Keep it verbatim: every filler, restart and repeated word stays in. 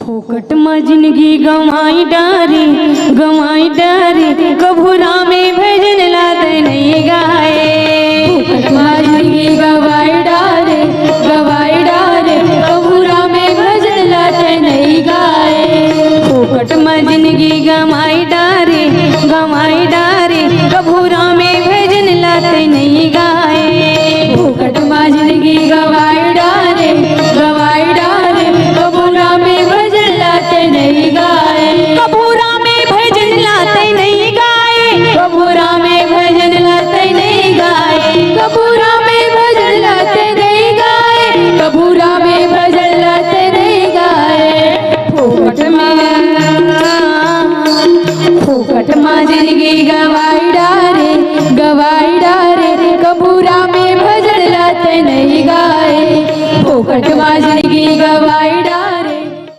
फोकट म जिनगी गंवाई डारे, गंवाई डारे, कभू रामे भजन ला तैं नइ गाए। फोकट म जिनगी गंवाई डारे, गंवाई डारे, कभू रामे भजन ला तैं नइ गाए। फोकट म जिनगी गंवाई डारे, गंवाई डारे, कभू रामे भजन ला तैं नइ गाए। फोकट म जिनगी गंवाई डारे, गंवाई डारे, कभू रामे भजन ला तैं नइ गाए। कभू रामे भजन ला तैं नइ गाए। कभू रामे भजन ला तैं नइ गाए। कभू रामे भजन ला तैं नइ गाए। कभू रामे भजन ला तैं नइ गाए। फोकट म, फोकट म जिनगी गंवाई डारे, गंवाई डारे, कभू रामे भजन ला तैं नइ गाए। फोकट म जिनगी गंवाई